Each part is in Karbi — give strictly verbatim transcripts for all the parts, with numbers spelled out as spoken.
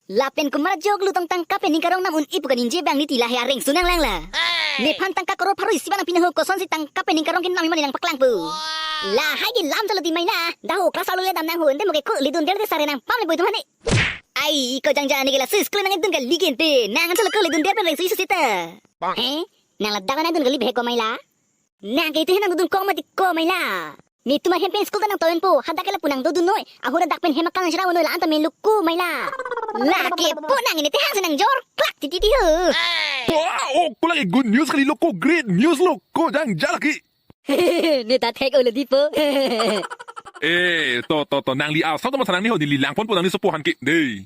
Lapen komat ajok lutong tangka pen ning karong nam un-e pu kaningje abang niti lahai areng sunang lang la. Nephan tangka koror pharo isi abang nangpi nang ho, kosonsi tangka pen ning karong kenam amonit nangpaklangpo. Lahai ke lam chalo ti Maila. Dak ho class arlo le dam nang ho, ente mo ke ko ledunde te sare nangpamle boi tum hane. Ai, ko Jangja, ne ke laso school nangdun kali ke ente. Nang chalo ko ledunde pen rengso isu seta. He? Nang ladak nangdun kali bhe ko Maila? Nang ke itum hem nangdodun kong mati ko Maila. Netum ahem pen school ta nangtoinpo, hadak ke lapu nangdodun noi. Ahut hadak pen hem akan nangchera noi, la-an ta men lo ko Maila. Lake po nang ne te hangsi nangjor klak titi ti ho. Wah, oh, ko lake good news kali lo ko, great news lo ko Jangja lake. Ne ta thek olo di po. Eh, to, to, to, nangli asam to masa nangli ho, neli langponpo nangli sopo aphan ke dei.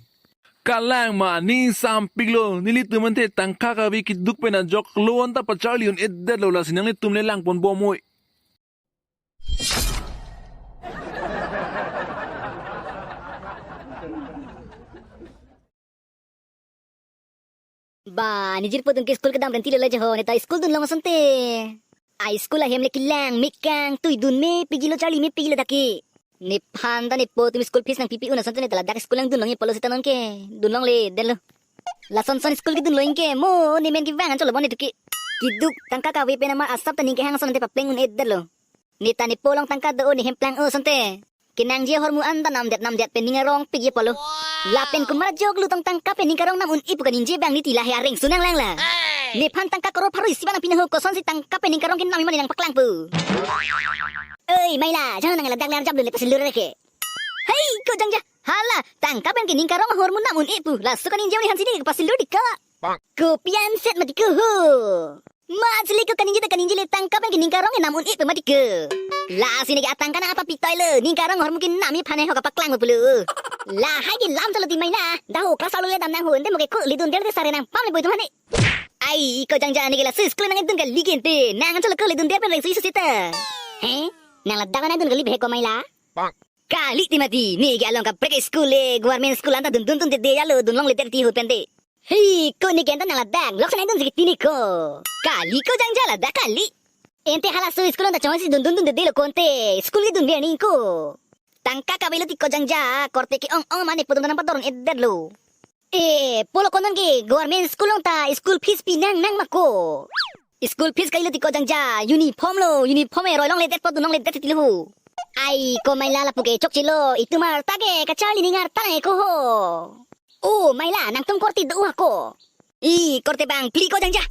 Kalang ma, ning sampik lo, nelitum ante tangka kave keduk pen ajok loan ta pacharli un-edet lo, lasi nanglitum le langpon bom oi. Ba, nejirpo atum ke school kedam renti lo le je ho, ne ta school dunlong asonte. A school ahem le kelang, mekang, tui dun mepik lo, charli mepik lo dak ke. Nephan ta nepo atum school fees nangpipi un asonte, ne ta ladak school nangdunlong-e pulo seta non ke. Dunlongledet lo. Lason son school kedunlo anke, mo ne men kevang an cholo bon netu ke. Keduk tangka kave pen amar asap ta ning kehang ason ante papleng un-edet lo. Ne ta nepo along tangka do-o, ne hem plang-o asonte. Kenangji ahormu an ta namdet namdet pen ning arongpikji apotlo. Lapen komat ajok lutong tangka pen ning karong nam un-e pu kaningje abang niti lahai areng sunang lang la. Nephan tangka koror pharo isi abang nangpi nang ho, kosonsi tangka pen ning karong kenam amonit nangpaklangpo. Oi Maila, jang nang ladak lar jap dun le pasilur ke. Hei, ko Jangja, hala, tangka pen ke ning karong ahormu nam un-e pu, laso kaningje un-e aphansi ne pasilur di ka. Kopi anset mati ko ho. Machili ko kaningje ta kaningje le, tangka pen ke ning karong kenam un-e pu mati ko. Lasi ne ke atangka nang apa pitoi lo, ning karong ahormu kenam aphan he ho kapaklang pulo. Lahai ke lam chalo ti Maila, dak ho class arlo le dam nang ho, ente mo ke ko ledunde te sare nangpamle boi tum hane. Ai, ko Jangja, ne ke laso school nangdun kali ke ente, nang chalo ko ledunde pen rengso isu seta. He? Nang ladak nangdun kali bhe ko Maila? Kali ti mati, ne ke along kaprek school le, government school anta dundun dunde de ya lo, dunlongledet ti ahut pen de. Hei, ko ne ke anta nang ladak, lok sa nangdunsi ketini ko. Kali ko Jangja, ladak kali. Ente halaso school anta chongsi dundun dunde de lo ko ente, school kedun ver ning ko. Tangka kave lo ti ko Jangja, korte ke-ong-ong mane podun nangpador un-edet lo. Eh, pulo ko non ke government school along ta school fees pi nang nang ma ko. School fees kali lo ti ko Jangja, uniform lo, uniform e roi longle det po, dun longle det ti lo. Ai, ko Maila lapu ke chokche lo, itum arta ke kacharli ning arta nang ko ho. O Maila, nangtum korte do ha ko. I, korte bang phli ko Jangja.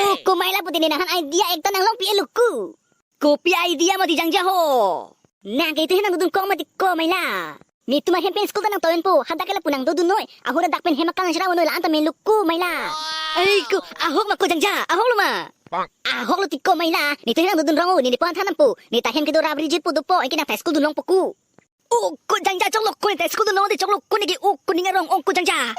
O, ko Maila pute ne nangphan idea ekta nanglong pi-e lo ko. Kopi idea mati Jangja ho. Nang ke itum hem nangdodun kong mati ko Maila. Netum ahem pen school ta nangtoinpo, hadak ke lapu nangdodun noi. Ahut hadak pen hem akan nangchera noi, la-an ta men lo ko Maila. Ai ko, ahok ma ko Jangja, ahok lo ma. Ahok lo ti ko Maila, netum hem nangdodun rong o, ne nepo an than dampo. Ne ta hem kedo rapri jit po dopo, anke nang ta school dunlongpo ko. O ko Jangja, choklo ko, ne ta school dunlong te choklo ko, ne ke o ko ning arong-ong ko Jangja.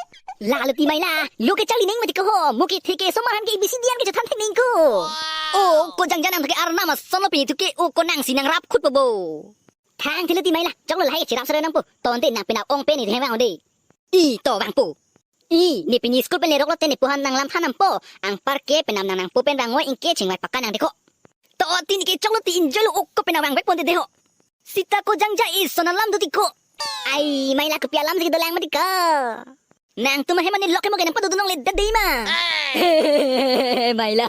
Lalo ti Maila, lo ke charli ning mati ko ho, mo kethe ke osomar aphan ke A B C D an ke chethan thek ning ko. O ko Jangja, nang ke arnam ason lo pini thu ke, o ko nangsi nangrap khut po bo. Thang thilo ti Maila, choklo lahai cherap sere nangpo, tonte nang penap ong pen ne hem vang de. I to vangpo. I, ne pini school pen lerok lote nepo aphan nanglam than dampo, anparke penap nang nangpo pen vang oi, anke chingvai pakan nang de ko. To ti ne ke choklo ti enjoy lo, o ko penap vang vek pon de de ho. Seta ko Jangja, ison alam do ti ko. Ai, Maila kopi alam si kedolang mati ko. Nangtum ahem mane lok ke mo ke nangpadodun longle det de ma. Maila.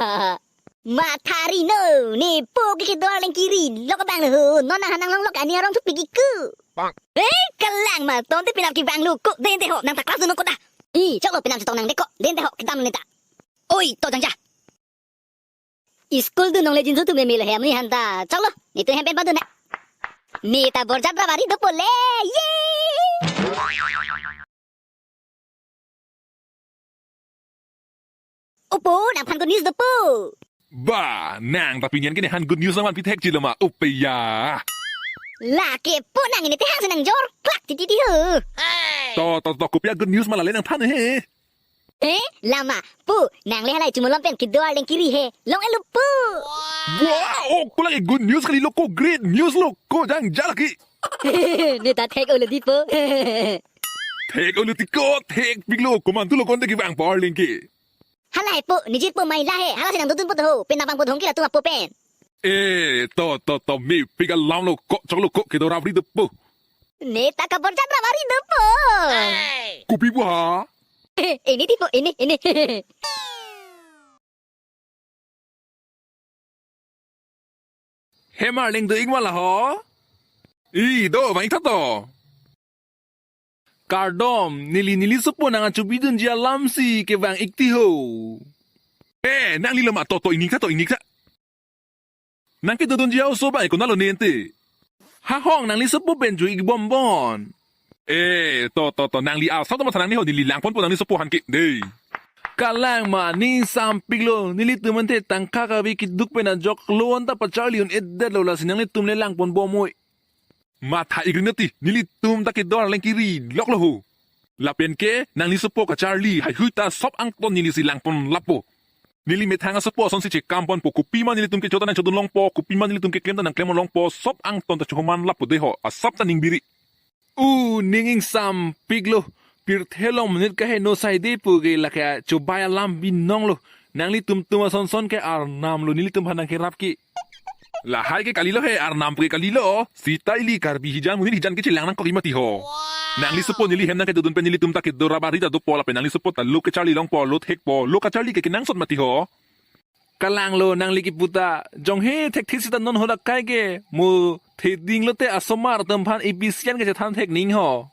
Mathari no, nepo ke kedo arleng kiri, lok abang lo ho, non nangphan nanglong lok ani arong thupik ko. Eh, kalang ma, tonte penap kevang lo ko, de ente ho, nang ta class dun ko da. I, choklo penap chetong nang de ko, de ente ho, kedam ne ta. Oi, to Jangja. School dun longle jinso tu meme lo hem ne han ta. Choklo, netum hem pen padun na. Ne ta borjat ra bari dopo le. Ye! O po, nangphan good news dopo. Ba, nang ta pini an ke nephan good news nangvanpi thekji lo ma, upe ya. Lake po nang ne te hangsi nangjor klak titi ti ho. To, to, to, kopi a good news ma lale nangphan he. Eh, lama, po, nang le halai chumo lom pen kedo arleng kiri he, long-et lo po. Wah, o ko lake good news kali lo ko, great news lo ko Jangja lake. Ne ta thek olo di po. Thek olo ti ko, thekpik lo, komantu lo konte kevang arleng ke. Halai po, nejirpo Maila he, halasi nangdodunpo to ho, penap vangpo dong ke latum apo pen. Eh, to, to, to, mepik alam lo ko, choklo ko, kedo rapri dopo. Ne ta kaborjat ra bari dopo. Kopi pu ha? Ini tipo, ini, ini. Hemar leng do-ik ma la ho? I, do, vang-ik tha to. Kardom, neli neli sopo nang achobidunji alamsi kevang-ik ti ho. Eh, nangli lo ma, to to, ingni tha to, ingni tha. Nang kedodunji a-oso abang konat lo ne ante? Ha hong, nangli sopo pen jo-ik bom bon. Eh, to to to, nangli asap to matha nang ne ho, neli langponpo nangli sopo aphan ke dei. Kalang ma, ning sampik lo, nelitum ante tangka kave keduk pen ajok loan ta pacharli un-edet lo, lasi nanglitum le langpon bom oi. Matha-ik ri nati, nelitum ta kedo arleng kiri lok lo ho. Lapen ke nangli sopo kacharli heihui ta sop angton nelisi langpon lapo. Neli methang asopo asonsi chekam ponpo, kopi ma nelitum kecho ta nangchodun longpo, kopi ma nelitum keklem ta nangklem longpo, sop angton ta chohoman lapo dei ho, asap ta ning biri. U, ning ingsampik lo, pirthe along monit kaheno sai dei pu ke lake chobai alam binong lo, nanglitum tum ason son ke arnam lo nelitum aphan nangkerap ke. Lahai ke kalilo he, arnam pu ke kalilo. Sita ili Karbi hijan, monit hijan kechelang nangkok-ik mati ho. Nangli sopo neli hem nangkedodun pen nelitum ta kedo ra bari ta dopo lapen nangli sopo ta lo kacharli longpo, lo thekpo, lo kacharli ke kenangsot mati ho. Kalang lo nangli kipu ta, jong he thekthik sita non hodak kai ke, mo theding lote asomar atum aphan A B C an kachethan thek ning ho.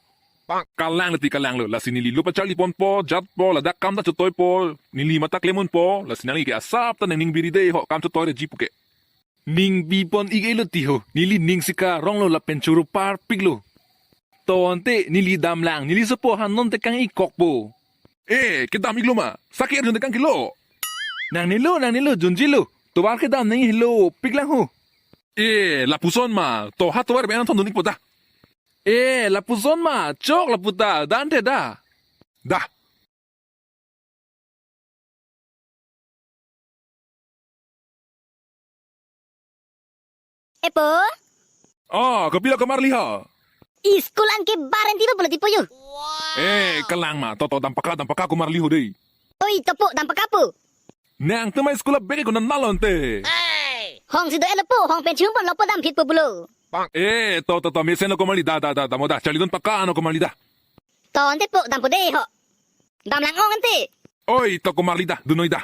Kalang lo ti kalang lo, lasi neli lo pacharli ponpo, jatpo, ladak kam ta chotoipo, neli mata klem unpo, lasi nangli ke asap ta nangning biri dei ho, kam chotoi reji pu ke. Ning bi pon-ik-e lo ti ho, neli ning sika rong lo lapen choro parpik lo. To ante neli damlang, neli sopo aphan non tekang-ik kokpo. Eh, kedam-ik lo ma, sake arjun tekang kilo. Nangne lo, nangne lo, junji lo. Tovar kedam nang helo, pik lang ho. Eh, lapuson ma, to ha tovar ben thondun-ikpo da. Eh, lapuson ma, chok lapu ta, dan te da. Da. Epo? Oh, kopi lo komarli ho? School an ke baren tiba pulo tipo yo. Eh, kalang ma, to to, dam paka, dam paka komarli ho dei. Oi, to po, dam paka po. Nangtum a-school abag ko nanalo ante. Hong si do-et lo po, hong pen chum pon lo po, dam phit po pulo. Eh, to to to, mesen lo komarli, da da da, dam o da, charlidun paka ano komarli da. To ante po, dampo dei ho. Damlang ong ante. Oi, to komarli da, dun noi da.